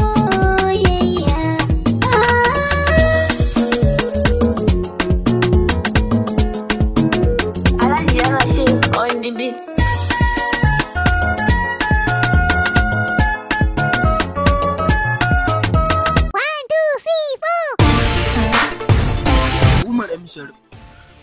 Soyayya. Alhaji Yamashin on the beat. One, two, three, four. Umar M. Sharif.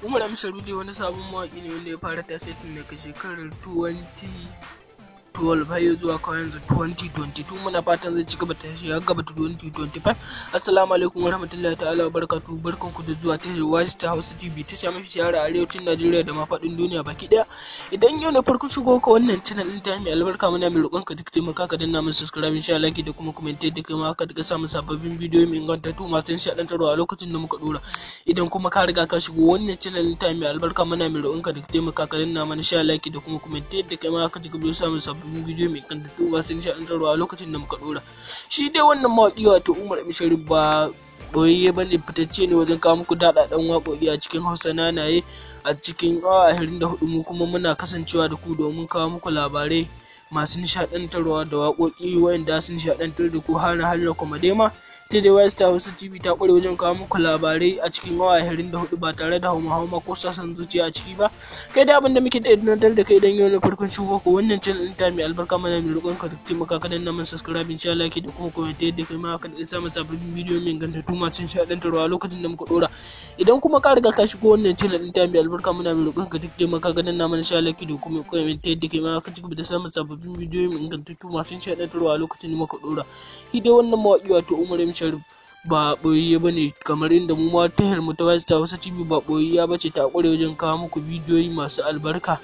Umar M. Sharif dai wani sabon mawaƙi ne wanda ya fara tasiri tun daga shekarar 2012 har ya zuwa kawai yanzu 2022. Muna fatan zai ci gaba tashi ya gaba ta 2025. Assalamu alaikum warahmatullahi ta'ala wabarakatuh. Barkanku da zuwa tashar Wise ta Hausa TV, tasha mafi shahara a arewacin Najeriya da ma faɗin duniya baki ɗaya. Idan yau ne farkon shigo ka wannan channel ɗin ta mai albarka, muna mai roƙon ka duk taimaka ka danna mun subscribe insha Allah da kuma comment da kai ma ka duka samun sababbin bidiyo mai ingantattu masu nishaɗantarwa a lokacin da muka ɗora. Idan kuma ka riga ka shigo wannan channel ɗin ta mai albarka, muna mai roƙon ka duk taimaka ka danna mana sha like da kuma comment da kai ma ka ji gaba samun sababbin bidiyo mai ingantattu masu nishaɗantarwa a lokacin da muka ɗora. Shi dai wannan mawaƙi wato Umar M. Sharif ba ɓoyayye ba ne, fitacce ne wajen kawo muku daɗaɗɗen waƙoƙi a cikin Hausa nanaye a cikin awa 24. Mu kuma muna kasancewa da ku domin kawo muku labarai masu nishaɗantarwa da waƙoƙi wayanda su nishaɗantar da ku har har da kuma dema. Ita dai West Hausa TV ta ƙware wajen kawo muku labarai a cikin awa 24 ba tare da hauma-hauma ko sasan zuciya a ciki ba. Kai da abin da muke da tunatar da kai, idan yau ne farkon shigo ko wannan channel ɗin ta mai albarka, mana mai roƙon ka duk taimaka ka danna mana subscribe insha Allah da kuma comment yadda kai ma ka da samun sababbin bidiyo mai ingantattu masu nishaɗantarwa a lokacin da muka ɗora. Idan kuma ka riga ka shigo wannan channel ɗin ta mai albarka, muna mai roƙon ka duk taimaka ka danna mana insha Allah da kuma comment yadda kai ma ka ci gaba da samun sababbin bidiyo mai ingantattu masu nishaɗantarwa a lokacin da muka ɗora. Shi dai wannan mawaƙi wato Umar M. Sharif ba ɓoyayye ba ne, kamar inda mu ma tahir mu ta West Hausa TV ba ɓoyayya ba ce, ta ƙware wajen kawo muku bidiyoyi masu albarka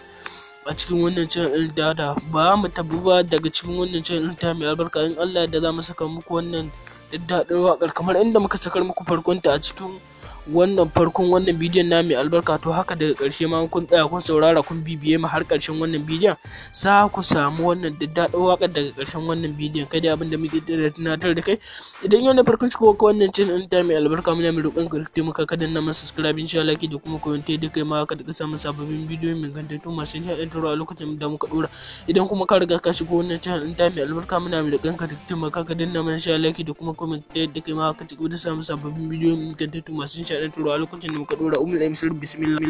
a cikin wannan channel ɗin. Da ba mu tafi ba daga cikin wannan channel ta mai albarka, in Allah da za mu saka muku wannan daddadar waƙar kamar inda muka sakar muku farkonta a cikin wannan farkon wannan bidiyon na mai albarka. To haka daga ƙarshe ma kun tsaya kun saurara kun bibiye mu har ƙarshen wannan bidiyon, za ku samu wannan daddaɗar waƙar daga ƙarshen wannan bidiyon. Kai dai abin da muke da tunatar da kai, idan yau na farkon shigo ka wannan channel ɗin ta mai albarka, muna mai roƙon ka taimaka ka danna mana subscribe insha Allah da kuma comment da kai ma ka daga samun sababbin bidiyoyi mai ingantattu masu nishaɗantarwa a lokacin da muka ɗora. Idan kuma ka riga ka shigo wannan channel ɗin ta mai albarka, muna mai roƙon ka taimaka ka danna mana insha Allah da kuma comment da kai ma ka ci gaba da samun sababbin bidiyoyi mai ingantattu masu nishaɗantarwa a lokacin da muka ɗora. Umar M. Sharif, bismillah.